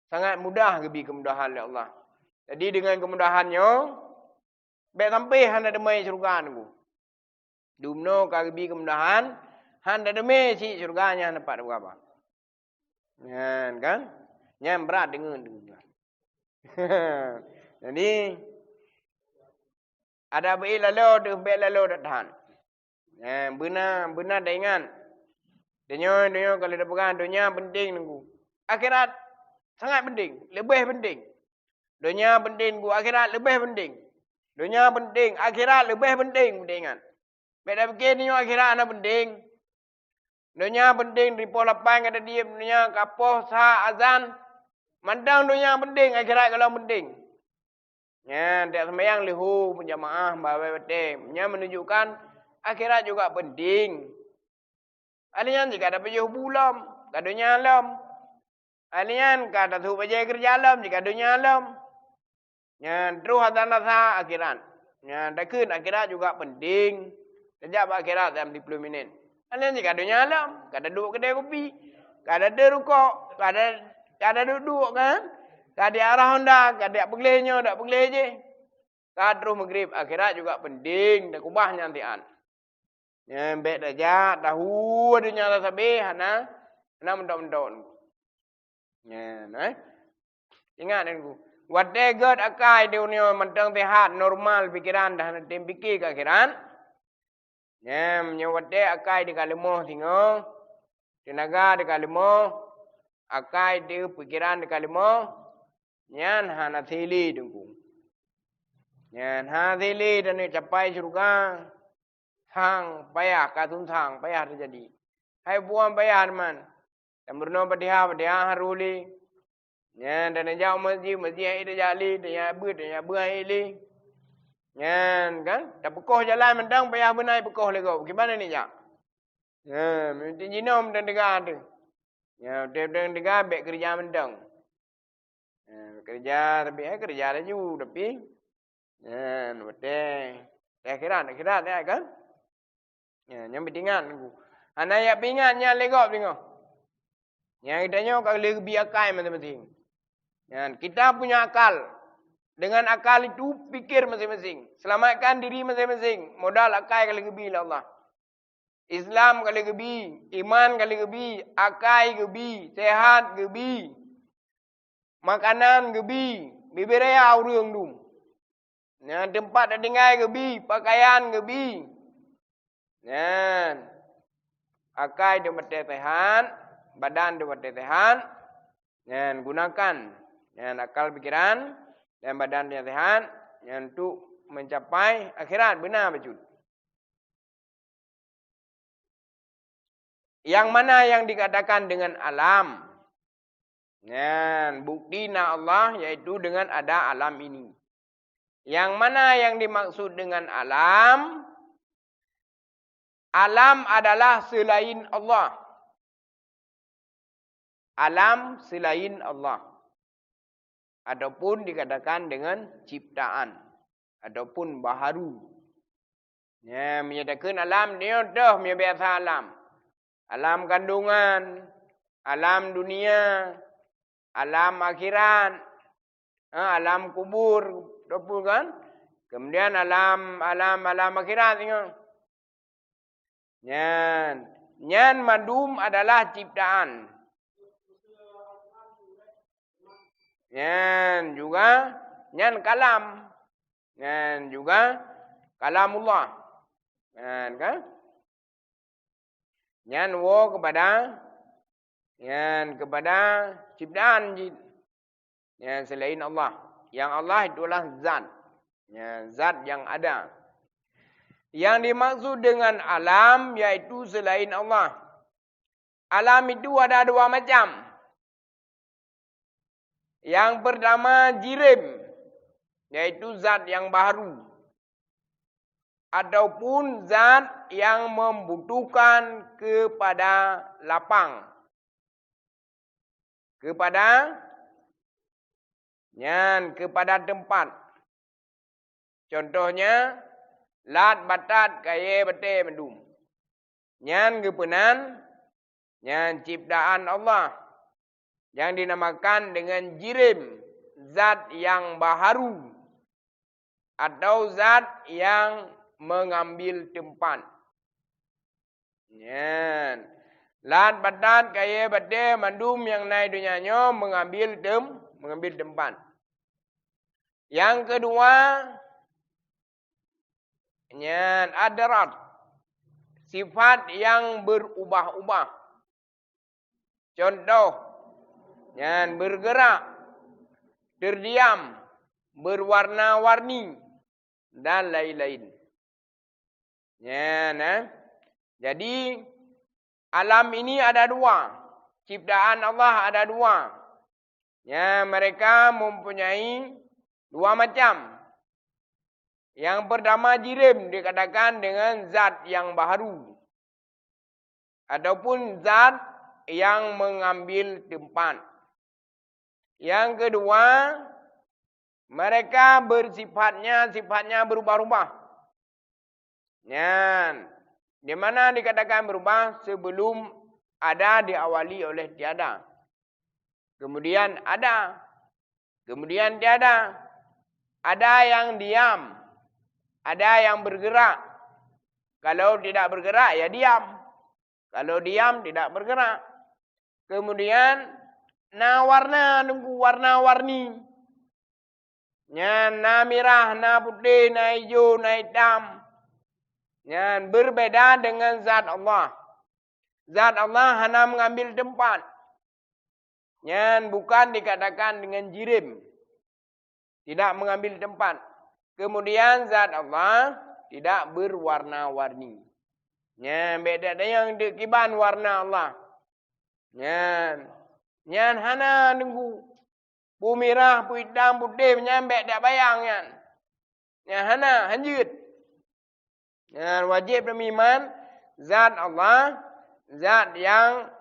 Sangat mudah geubri keumudahan lé Allah. Jadi dengan keumudahan nyoe, bèk sampai hana teumé syeuruga Teungku. Dumnoe ka geubri keumudahan, hana teumé cit syeuruga nyan dapat beurapa. Nyan kan? Nyan brat deungon Teungku. Jadi, ada beué laloe teuh bèk laloe that-that. Nyan, beuna, beuna taingat. Donya, donya kalau tapeugah donya penting Teungku. Akhirat sangat penting, leubeh penting. Donya penting Teungku, akhirat leubeh penting. Donya penting, akhirat leubeh penting, taingat. Bèk tapike donya akhirat hana penting. Donya penting, di poh lapan ka tadiem, donya ka poh sa azan. Mantong donya penting, akhirat golom penting. Nyan, tiep seumayang leuhô, beujamaah, babah batèe. Nyan menunjukkan akhirat juga penting. Alheuh nyan jih ka tapajoh bu lom, ka donya lom. Alheuh nyan ka tasôk bajèe keureuja lom, jih ka donya lom. Nyan troh atra rasa akhirat. Nyan takheun akhirat juga penting. Tajak bak akhirat dalam tiga puluh minit. Alheuh nyan jih ka donya lom, ka taduek keudè kupi. Ka ada rukok, ka ada, ka ada duek-duek kan? Ka ada arah honda, ka ada peugleh nyoe, ada peugleh jih. Ka troh maghrib, akhirat juga penting, takubah nyan tian. Nyan bèk tajak tahu donya sabe hana, hana meuntong-meuntong. Nyan, eh. Ingat Teungku. Watèe gèt akai di dunia mantong sehat, normal pikiran dah hana tem pike keu akhirat. Nyan, meunyoe watèe akai di ka leumoh singoh, teunaga di ka leumoh, akai di pikiran di ka leumoh, nyan hana sili Teungku. Nyan hana sili dan capai syurga. Sang payah, ka sunsang payah teujadi. Hai buang payah teuma. Dan meurunoe Fatihah, Fatihah harôh lé. Nyan, dan jak u masjid, masjid hai tajak lé, tajak beuet, tajak beuet hai lé. Nyan kan, tapeukoh jalan mantong payah beuna peukoh lé gob. Kiban nijak? Nyan, meusti jinoe mantong teuga teuh. Nyan, mantong teuga bèk keureuja mantong. Ha, keureuja tapi, eh, keureuja laju tapi, ha, watèe, watèe akhirat, akhirat ya kan? Ya, nyan beutingat Teungku. Hana jak peuingat nyan lé gob singoh. Nyan geutanyoe ka lheueh geubi akai maséng-maséng. Nyan, kita punya akal. Dengan akal itu pikir maséng-maséng. Selamatkan diri maséng-maséng. Modal akai ka lheueh geubi lé Allah. Islam ka lheueh geubi, iman ka lheueh geubi, akai geubi, sehat geubi, makanan geubi, bibit raya ureueng dum. Nyan teumpat tatinggai geubi, pakaian geubi. Nyan akai teumpat sehat, badan teumpat sehat. Nyan gunakan. Nyan akal pikiran dan badan nyang sehat nyan untuk mencapai akhirat beuna bacut. Yang mana yang dikatakan dengan alam? Nyan, bukti na Allah, yaitu dengan ada alam ini. Yang mana yang dimaksud dengan alam? Alam adalah selain Allah. Alam selain Allah. Ataupun dikatakan dengan ciptaan. Ataupun baharu. Ya, meunyoe takheun alam, nyoe toh meunyoe biasa alam. Alam kandungan, alam dunia, alam akhirat, ha, alam kubur, ataupun kan? Kemudian alam, alam, alam akhirat ingat. Nyan, nyan mandum adalah ciptaan. Nyan juga, nyan kalam. Nyan juga kalamullah. Nyan kan? Nyan woe kepada, nyan kepada ciptaan jih. Nyan selain Allah. Yang Allah itulah zat. Nyan zat yang ada. Yang dimaksud dengan alam yaitu selain Allah. Alam itu ada dua macam. Yang pertama jirim, yaitu zat yang baharu. Ataupun zat yang membutuhkan kepada lapang. Kepada, nyan, kepada tempat. Contohnya, lat batat kayèe batèe mandum. Nyan geupeunan, nyan ciptaan Allah. Yang dinamakan dengan jirim, zat yang baharu. Atau zat yang mengambil tempat. Nyan. Lat batat kayèe batèe mandum nyang na i donya nyoe mengambil tem-, mengambil tempat. Yang kedua, nyan adarat. Sifat yang berubah-ubah. Contoh, nyan bergerak, terdiam, berwarna-warni, dan lain-lain. Nyan, eh. Jadi, alam ini ada dua. Ciptaan Allah ada dua. Nyan, mereka mempunyai dua macam. Yang pertama jirim dikatakan dengan zat yang baharu. Ataupun zat yang mengambil tempat. Yang kedua, mereka bersifatnya, sifatnya berubah-ubah. Nyan, di mana dikatakan berubah? Sebelum Ada diawali oleh tiada. Kemudian ada. Kemudian tiada. Ada yang diam. Ada yang bergerak. Kalau tidak bergerak, ya diam. Kalau diam, tidak bergerak. Kemudian na warna, Teungku, warna-warni. Nyan na mirah, na putéh, na ijo, na itam. Nyan berbeda dengan zat Allah. Zat Allah hana mengambil tempat. Nyan bukan dikatakan dengan jirim. Tidak mengambil tempat. Kemudian zat Allah tidak berwarna-warni. Nyan, bék that tanyong deuek kiban warna Allah. Nyan. Nyan hana, Teungku. Peue mirah, peue itam, putéh, nyan bék that bayang nyan. Nyan hana, hanjeuet. Nyan wajéb tameuiman zat Allah, zat nyang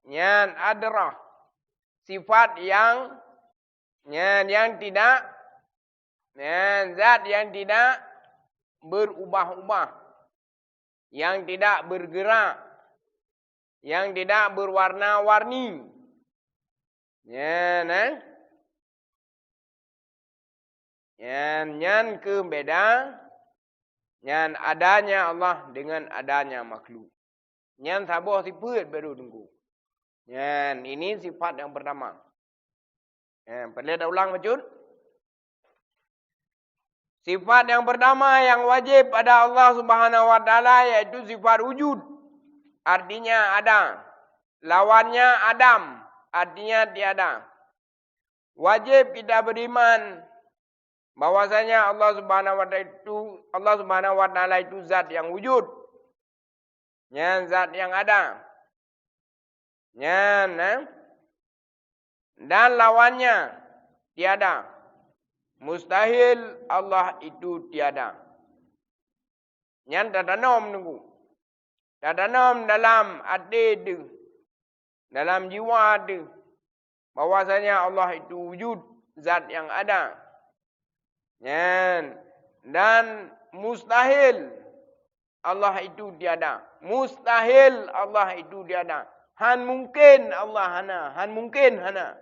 nyan adrah. Sifat nyang nyan, nyang tidak, nyan zat nyang tidak berubah-ubah, nyang tidak bergerak, nyang tidak berwarna-warni. Nyan, eh? Nyan, nyan keuh beda, nyan adanya Allah dengan adanya makhluk. Nyan saboh sifat baru, Teungku. Nyan, ini sifat yang pertama. Nyan, peureulée taulang bacut. Sifat yang pertama yang wajib pada Allah Subhanahu wa Taala yaitu sifat wujud, artinya ada. Lawannya adam, artinya tiada. Wajib kita beriman bahwasanya Allah Subhanahu wa Taala itu, Allah Subhanahu wa Taala itu zat yang wujud. Nyan zat yang ada. Nyan, eh? Dan lawannya tiada. Mustahil Allah itu tiada. Nyan tatanom, Teungku. Tatanom dalam até teuh, dalam jiwa teuh, bahwasanya Allah itu wujud, zat yang ada. Nyan, dan mustahil Allah itu tiada. Mustahil Allah itu tiada. Han mungken Allah hana, han mungken hana.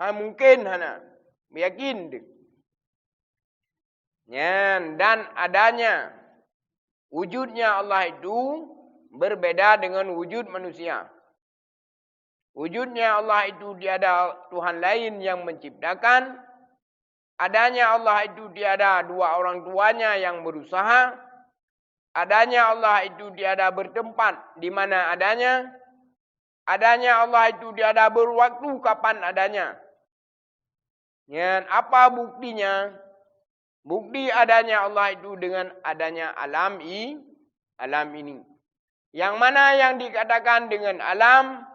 Han mungken hana. Yakin deuh. Nyan, dan adanya, wujudnya Allah itu berbeda dengan wujud manusia. Wujudnya Allah itu tiada Tuhan lain yang menciptakan. Adanya Allah itu tiada dua orang tuanya yang berusaha. Adanya Allah itu tiada bertempat di mana adanya. Adanya Allah itu tiada berwaktu kapan adanya. Nyan apa buktinya? Bukti adanya Allah itu dengan adanya alam i-, alam ini. Yang mana yang dikatakan dengan alam?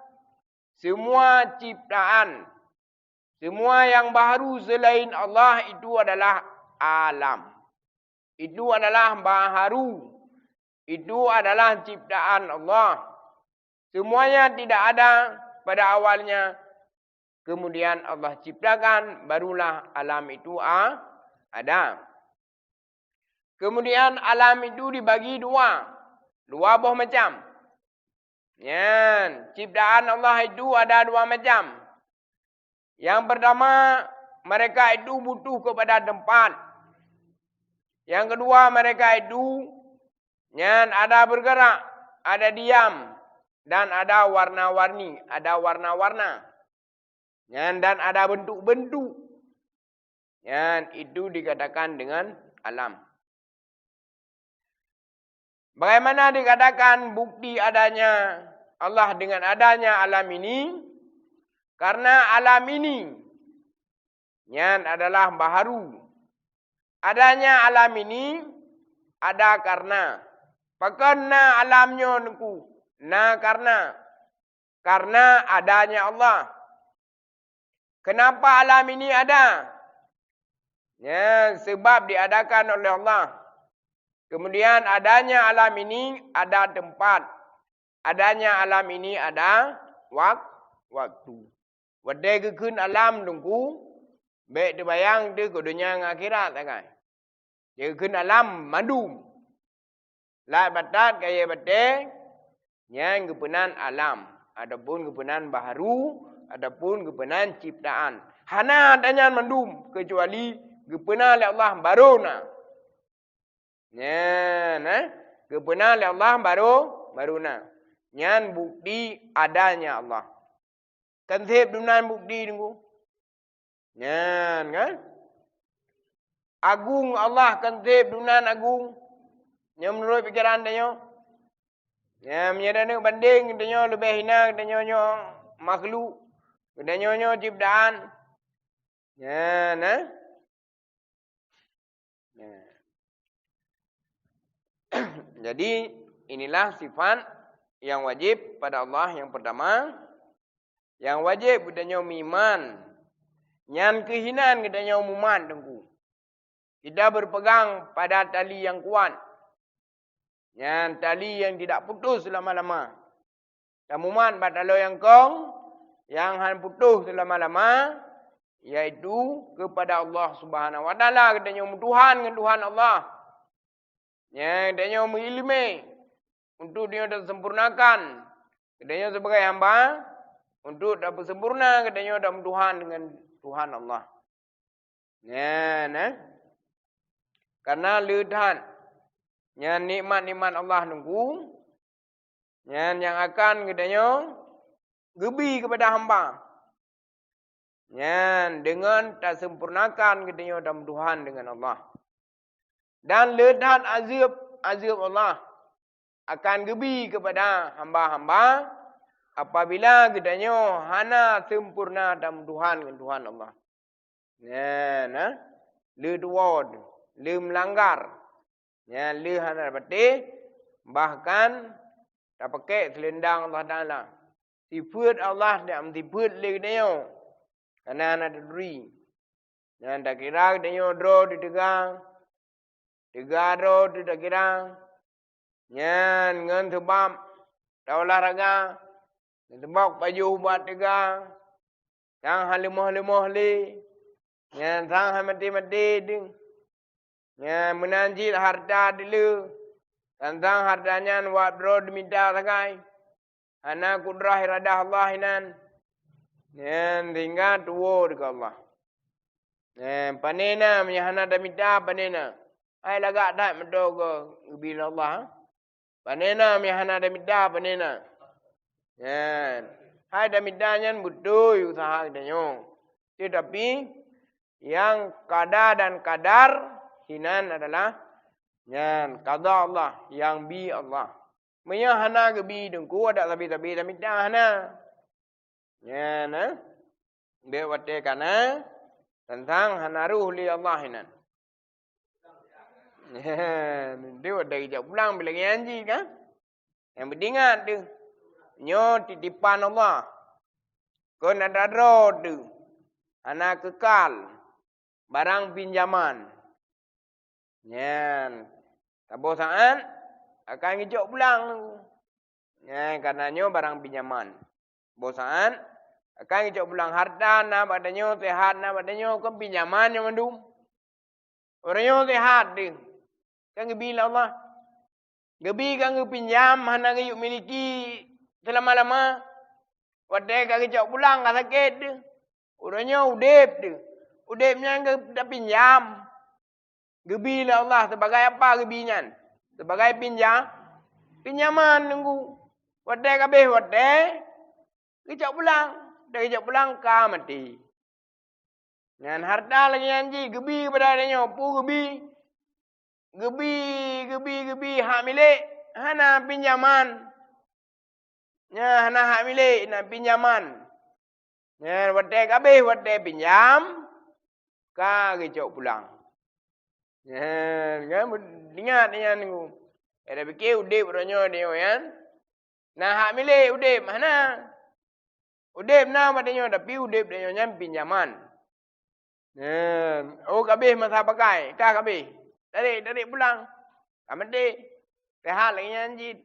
Semua ciptaan, semua yang baharu selain Allah itu adalah alam. Itu adalah baharu. Itu adalah ciptaan Allah. Semuanya tidak ada pada awalnya. Kemudian Allah ciptakan, barulah alam itu a-, ada. Kemudian alam itu dibagi dua, dua boh macam. Nyan, ciptaan Allah itu ada dua macam. Yang pertama, mereka itu butuh kepada tempat. Yang kedua, mereka itu nyan ada bergerak, ada diam, dan ada warna-warni, ada warna-warna. Nyan dan ada bentuk-bentuk. Nyan itu dikatakan dengan alam. Bagaimana dikatakan bukti adanya Allah dengan adanya alam ini? Karena alam ini, nyan adalah baharu. Adanya alam ini ada karena. Pakon na alam nyoe, Teungku? Na karena. Karena adanya Allah. Kenapa alam ini ada? Ya, sebab diadakan oleh Allah. Kemudian adanya alam ini ada tempat. Adanya alam ini ada wak-, waktu. Watée geukheun alam, Teungku, bék teubayang teuh keu donya ngon akhirat sagai. Geukheun alam mandum. Lat batat kayée batée, nyan geupeunan alam. ataupun geupeunan baharu, ataupun geupeunan ciptaan. Hana ada nyan mandum, keucuali geupeunan lé Allah baru na. Nyan, eh, geupeunan lé Allah baru, baru na. Nyan bukti adanya Allah. Kan seb dumnan bukti Teungku. Nyan kan? Agung Allah kan seb dumnan agung. Nyoe meunurot pikeran tanyoe. Nyan, meunyoe taneuk bandeng, geutanyoe leubeh hina, geutanyoe nyoe makhluk, geutanyoe nyoe ciptaan. Nyan, eh? Nah. Jadi, inilah sifat yang wajib pada Allah yang pertama. Yang wajib geutanyoe meuiman. Nyan keuh hinan geutanyoe mumat Teungku. Kita berpegang pada tali yang kuat. Nyan tali yang tidak putus selama-lama. Tamumat bak taloe nyang kong, nyang han putôh seulama-lama, yaitu keupada Allah Subhanahu wa Taala. Geutanyoe meutuhan ngon Tuhan Allah. Nyan geutanyoe meuiéleumé untuk geutanyoe tasempurnakan geutanyoe sibagai hamba, untuk tapeusempurna geutanyoe tameutuhan deungon Tuhan Allah. Nyan, eh. Karena le that nyan nikmat-nikmat Allah Teungku, nyan nyang akan geutanyoe geubi keupada hamba. Nyan deungon tasempurnakan geutanyoe tameutuhan deungon Allah. Dan le that azeueb, azeueb Allah akan geubi keupada hamba-hamba apabila geutanyoe hana sempurna tameutuhan ngon Tuhan Allah. Nyan, eh, le tuwoe, le meulanggar. Nyan le hana patéh, bahkan tapakék seulendang Allah Taala. Sifeuet Allah dak meusifeuet lé geutanyoe, kana hana taturi. Nyan takira geutanyoe droe teuga, teuga droe teu takira. Nyan ngon seubab taolahraga, ngon seubab pajoh ubat teuga, nyang han leumoh-leumoh lé, nyan sang han maté-maté deuh. Nyan meunan cit hareuta deuh le, sang-sang hareuta nyan wab droe teumita sagai. Hana kudrah iradah Allah inan. Nyan sehingga tuwoe dikeue Allah. Nyan pane na meunyo hana tamita, pane na. Hai lagak that meudoe geubi lé Allah. Pane na meunyo hana tamita, pane na. Nyan. Hai tamita nyan beutôi useuha geutanyoe. Teutapi nyang kada dan kadar hinan adalah nyan qada Allah, nyang bi Allah. Meunyo hana geubi Teungku, adak sabe-sabe tamita hana. Nyan, eh. Dek watée kana, sang-sang hana roh lé Allah inan. Nyan, dek watée geujak pulang bila nyan jih kan. Nyang peuingat teuh, nyoe titipan Allah. Kon atra droe teuh, hana keukal, barang pinjaman. Nyan, saboh saát akan geucok pulang. Nyan, karena nyoe barang pinjaman. Saboh saát akan geucok pulang hareuta na bak tanyoe, seuhat na bak tanyoe, kon pinjaman nyoe mandum. Ureuëng nyoe seuhat deuh, kan geubi lé Allah. Geubi kan geupinjam, hana geuyue miliki seulama-lama. Watée ka geucok pulang ka sakét deuh. Ureuëng nyoe udeb deuh. Udeb nyan geu-, tapinjam. Geubi lé Allah sibagai apa geubi nyan? Sibagai pinja-, pinjaman Teungku. Watée ka abéh watée, geucok pulang. Watée geucok pulang ka maté. Nyan hareuta lagée nyan jih geubi keupada tanyoe, peue geubi? Geubi, geubi, geubi hak milék, hana pinjaman. Nyan hana hak milék, na pinjaman. Nyan watée ka abéh watée pinjam, ka geucok pulang. Nyan kan, ingat nyan Teungku. Ka tapike udeb uroe nyoe, nyoe nyan na hak milék udeb, hana. Udeb na bak tanyoe, tapi udeb tanyoe nyan pinjaman. Nyan, oh ka abéh masa pakai, ka, ka abéh. Tarék, tarék pulang. Ka maté. Seuhat lagée nyan cit.